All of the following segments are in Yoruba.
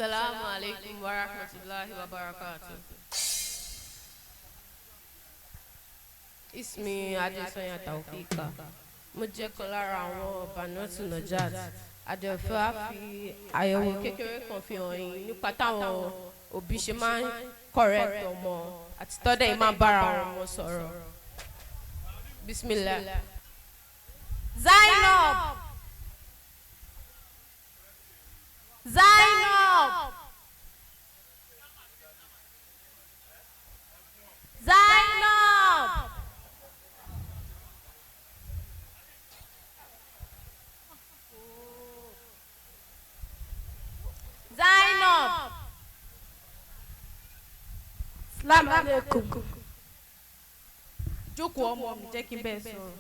Assalamu alaikum wa rahmatullahi wa barakatuh. Ismi Adesanya Taofika. Mo jẹ́ kan lára àwọn Banatu Najat. Àdẹ̀fẹ́ á fi àyẹ̀wò kékeré kan fi hàn yín nípa táwọn òbí ṣe máa ń correct ọmọ àti tọ́dẹ̀ yìí máa ń bára àwọn ọmọ sọ̀rọ̀. Bismillah. Zainab! Zainab! Zainab! Zainab! Salaam alaikum. Jókòó ọmọ mi, jẹ́ kí n bẹ́ẹ̀ sọ̀rọ̀.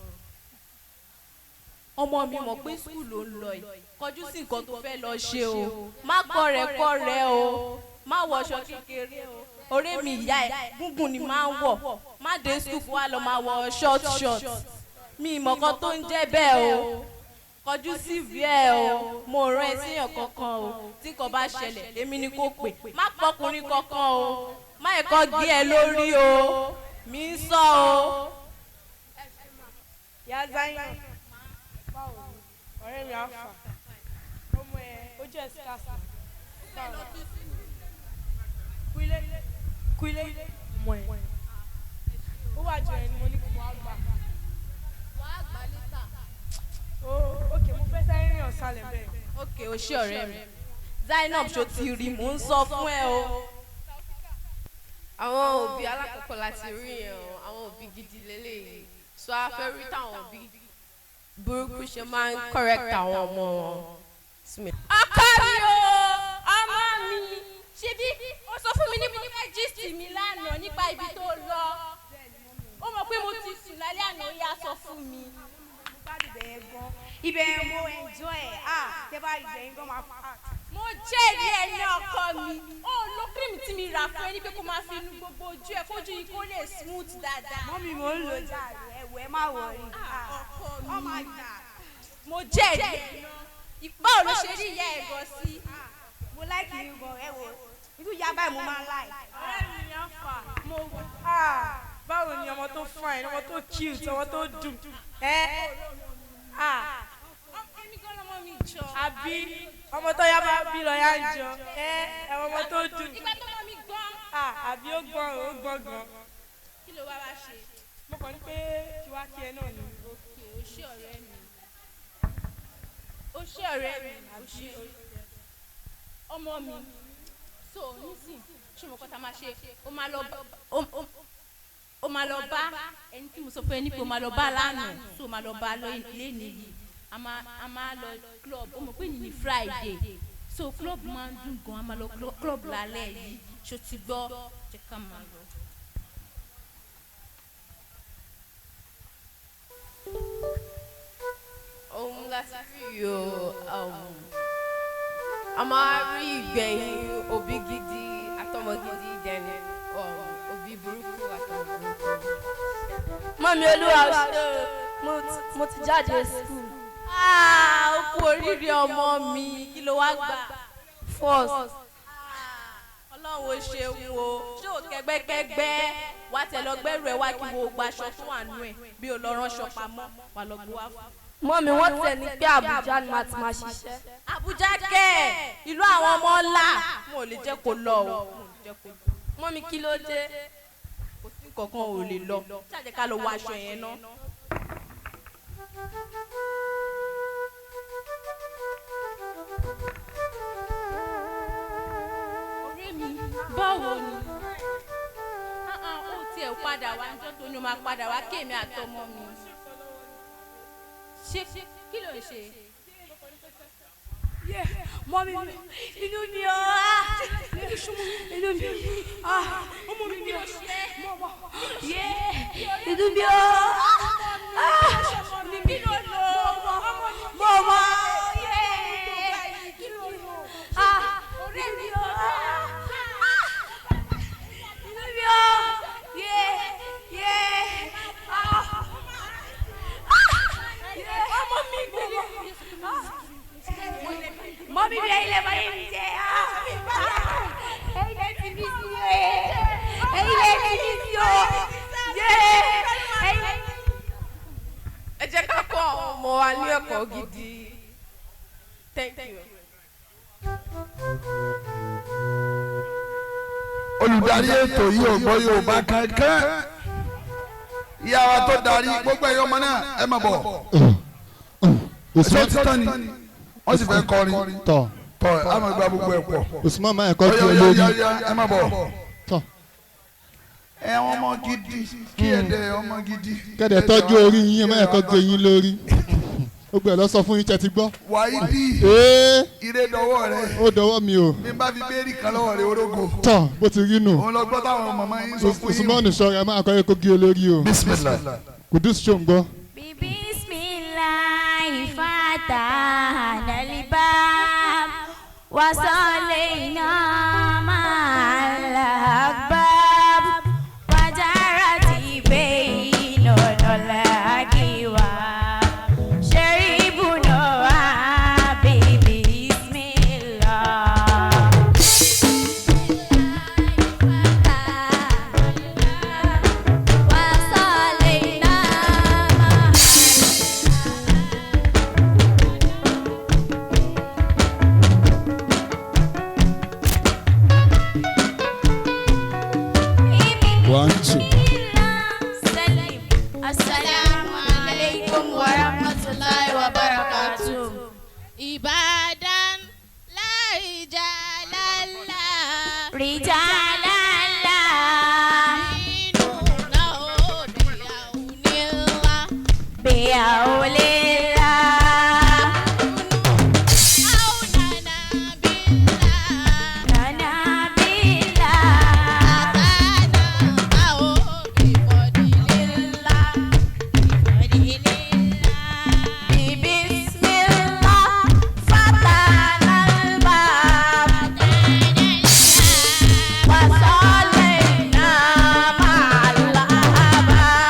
Ọmọ mi, mọ̀ pé school ló ń lọ yìí, kọjú sí nǹkan tó fẹ́ lọ ṣe o. Má kọ̀rẹ́kọ̀rẹ́ o, má wọṣọ kékeré o. Ọ̀rẹ́ mi, ìyá ẹ̀ gúngùn ni máa ń wọ̀. Má dé school kó wá lọ máa wọ short short. Mi ìmọ̀ kan tó ń jẹ́ bẹ́ẹ̀ o. Kọjú sí ìwé ẹ o. Mo rán ẹ síyàn kankan o. Tí nǹkan bá ṣẹlẹ̀, èmi ni kò pè. Má pọkùnrin kankan o. Má ẹ̀kọ́ gé ẹ lórí o. Mi ń sọ o. Ya Zainab, báwo ni? Ọ̀rẹ́ mi á fà. Ọmọ ẹ̀ ojú ẹ̀ scarce. Kúilé kúilé mọ̀ ẹ̀. Ó wà jọ ẹni mo ní kí wọ́n á gbà. Ó ok, mo fẹ́ sáré rìn ọ̀sálẹ̀ bẹ́ẹ̀. Ok, o ṣé ọ̀rẹ́ mi. Zainab, ṣo ti rí? Mò ń sọ fún ẹ o. Àwọn òbí alákọ̀ọ́kọ́ láti rí yẹn o, àwọn òbí gidi lélẹ́yìí. So a fẹ́ rí táwọn òbí burúkú ṣe máa ń correct àwọn ọmọ wọn. Bismillah. Ọkọ mi o, ọmọ mi, ṣebí ó sọ fún mi nípa fẹ́ gist mi lánàá nípa ibi tó lọ. Ó mọ̀ pé mo ti sùn lálẹ́ àná, ó yá, sọ fún mi. Mo gbádùn ibẹ̀ yẹn gan. Ibẹ̀ yẹn, mo enjoy ẹ̀. Ah, tẹ́ bá ibẹ̀ yẹn gan, máa fà. Mo jẹ́rìí ẹ ní ọkọ mi. Ó lo cream tí mi rà fún ẹ ní pé kó máa fi nu gbogbo ojú ẹ, kójú yìí kó lè smooth dáadáa. Mummy, mo ń lò jàre. Ẹ̀wọ̀, ẹ má worry. Ọkọ mi. Ọ máa gbà. Mo jẹ́rìí ẹ náà. Báwo ló ṣe rí ìyá ẹ̀ gan sí? Mo like yín gan. Ẹ wò, irú ìyá báyìí mo máa ń like. Ọ̀rẹ́ mi á fà. Mo wà. Ah, báwo ni ọmọ tó fine, ọmọ tó cute, ọmọ tó dùn? Ẹ́ ah. Èmi gan lọmọ mi jọ. Àbí ọmọ tó yá bá bí lọ yá ń jọ. Ẹ ẹ, ọmọ tó dùn. Ìgbà tó mọ mi gan. Ah, àbí ó gbọ́n, ó gbọ́n gan. Kí ló wá wá ṣe? Mo kàn ní pé kí wá kí ẹ náà ni. Òkè, o ṣé ọ̀rẹ́ mi. O ṣé ọ̀rẹ́ mi, o ṣé ọmọ mi. So nísìn, ṣé mo kọ́ ta máa ṣe? Ó máa lọ bá ẹni tí mo sọ fún ẹ ní pé ó máa lọ bá lánàá. So ó máa lọ bá lẹ́nìí yìí. A máa lọ club. Ó mọ̀ pé ní Friday, so club máa ń dùn gan. A máa lọ club lálẹ́ yìí. Ṣó ti gbọ́? Jẹ́ ká máa lọ. Òun láti rí o. A máa rí ìgbẹ̀yìn òbí gidi àtọmọ gidi, dẹni òbí burúkú àtọmọ burúkú. Mummy, Olúwa ò ṣe o, mo ti jáde school. Ah, ó kú oríire ọmọ mi. Kí ló wá gbà? First. Ọlọ́run ó ṣeun o. Ṣé ò kẹgbẹ́kẹgbẹ́ wá tẹ lọ gbẹ́rù ẹ wá kí wo gba aṣọ tó wà nù ẹ, bí o lọ ránṣọ pamọ́ wà lọ gbé wá fún. Mummy, wọ́n tẹ̀ ní pé Àbújá ni màá ti máa ṣiṣẹ́. Àbújá kẹ́, ìlú àwọn ọmọ ńlá. Mo ò lè jẹ́ kó lọ o, mo ò lè jẹ́ kó lọ. Mummy, kí ló dé? Kò sí nǹkan kan, ò lè lọ. Ṣáà jẹ́ ká lọ wọ aṣọ yẹn ná. Ọ̀rẹ́ mi, báwo ni? Ah, ah, ó tiẹ̀ padà wá níjọ́ tó ní o máa padà wá kéèmí àtọmọ mi. Ṣé kí ló ń ṣe? Mummy mi, inú mi o, ah, inú mi, ah, Ọmọ mi ni. Yeah, inú mi o, ah, Kí ló lò? mo mọ, yeah, ah, Ọ̀rẹ́ mi, o, ah, inú mi o, yeah, ah, yeah. Ọmọ mi gbélé. Mummy mi, ẹ̀yin lè bá yẹn mi jẹ́, ah. kẹ́kọ̀ọ́ gidi. Thank you. Olùdarí ètò yìí ò gbọ́ Yorùbá kankan. Ìyá wa tó darí gbogbo ẹ̀yọ́ ọmọ náà, ẹ má bọ̀. Ṣé ó ti tán ni? Wọ́n sì fẹ́ kọrin. Tọ. Tọ́ ẹ má gba gbogbo ẹ̀ pọ̀. Usman, máa ẹ̀kọ́ Ọ̀yá kí ọ̀yá olórí. ọ̀yá, ẹ má bọ̀. Tọ. Ẹ ọmọ gidi kí ẹ dẹ ọmọ gidi. Kẹ́dẹ̀ tọ́jú orí yín, ẹ má ẹ̀kọ́ gé yín lórí. Gbogbo ẹ̀ lọ sọ fún yín, tẹ́ ti gbọ́. Wàhídì. Ee. Ire dọwọ́ rẹ. Ó dọwọ́ mi o. Bí n bá fi béèrè kan lọ́wọ́ rẹ, orógo. Tọ, bó ti rí nù. Òun lọ gbọ́ táwọn màmá yín sọ fún yín. Usman, sọ̀rọ̀, ẹ má ẹ̀kọ́ kó gé olórí o. Bismillah. Kudus, ṣó ń gbọ́? بسم الله فتحنا الباب وصلينا مع الأحباب وجرت بيننا الأكواب شربنا بسم الله. وصلينا. One, two. Assalamu alaikum wa rahmatullahi wa barakatuh. Ìbàdàn láìjà lálá. Rijalala. Nínú náà ó di àwùnílá. Biaulillah. Àwùnànà bílà. Nana billah. Àtànà àwò bìfọ̀dìlélá. Bismillah fatana al-bab. Wa sallayna ma'al ahbab.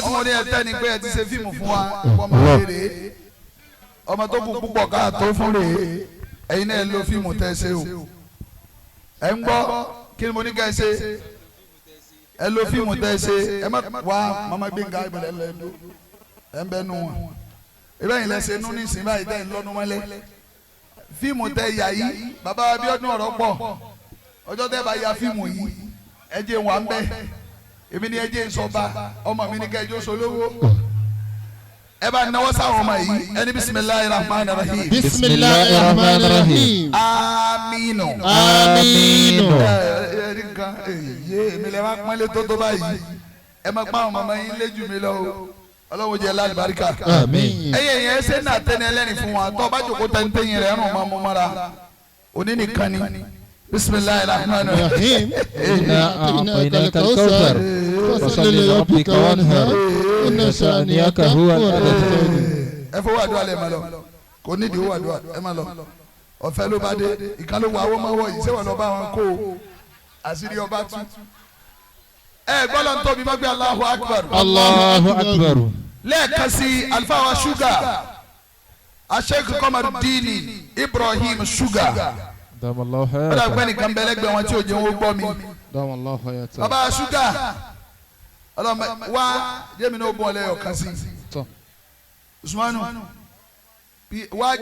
Ọwọ́ tí mo ní ẹ tẹ́ ni pé ẹ ti ṣe fíìmù fún wa, ọmọ rèé, ọmọ tó kù púpọ̀ káàtó fún rèé. Ẹ̀yin náà lo fíìmù tẹ́ ṣe o. Ẹ ń gbọ́ kí ni mo ní ká ẹ ṣe? Ẹ lo fíìmù tẹ́ ṣe. Ẹ má wá mama Gbénga ìbẹ̀rẹ̀ lẹ́nu ẹ ń bẹ́ nu wọn. Ibẹ̀ yìí lẹ́sẹ̀ nú nísìnyí báyìí tẹ́ ń lọ́nu mọ́lẹ̀. Fíìmù tẹ́ yà yìí, bàbá Abíọ́dún ọ̀rọ̀ pọ̀. Ọjọ́ tẹ́ bá ya fíìmù yìí, ẹ jẹ́ wà ń bẹ́. Èmi ni ẹ jẹ́ sọba, ọmọ mi ni kẹjọ solówó. Ẹ bá náwó sáwọn ọmọ yìí, ẹni bisimilahi rahman rahim. Bisimilahi rahman rahim. Aminu. Aminu. Ẹ ẹ nǹkan ye èmi lè wá pọ́nlé tó tó báyìí. Ẹ má pa àwọn ọmọ yín lé jù mí lọ o. Ọlọ́run jẹ́ lálùbáríkà. Àmín. Ẹyẹ yẹn ṣe ní àtẹni ẹlẹ́rìn fún wa. Tọ́ bá jòkó tẹ́ntẹ́yìn rẹ̀ ẹ̀rùn máa mú mọ́ra. Òní nìkan ni. Bisimilahi rahman rahim. Rahim. إنا أعطيناك الكوثر فصل لربك وانهر إن شانئك هو الأبتر. Ẹ fọwọ́ àdúrà lẹ̀ máa lọ, kò nídìí owó àdúrà, ẹ máa lọ. Ọ̀fẹ́ ló bá dé. Ìkan ló wọ àwọn ọmọ wọ̀ yìí, sẹ́wọ̀n lọ bá wọn kó o, àṣírí ọba tú. Ẹ gbọ́dọ̀ ń tóbi má gbé Allahu Akbar. Allahu akbar. Lẹ́ẹ̀kan sí, alifawa Sugar, Sheikh Kamarudini Ibrahim Sugar. دام الله Ó dàgbẹ́ حياته. nìkan bẹ́lẹ́gbẹ́ wọn tí ò jẹun ó gbọ́ mi. دام الله حياته. Baba Sugar, ọlọ́mọ wá jẹ́mi ní ó bọ̀ lẹ́yọ̀ kan sí. Tọ́. Usmanu wá.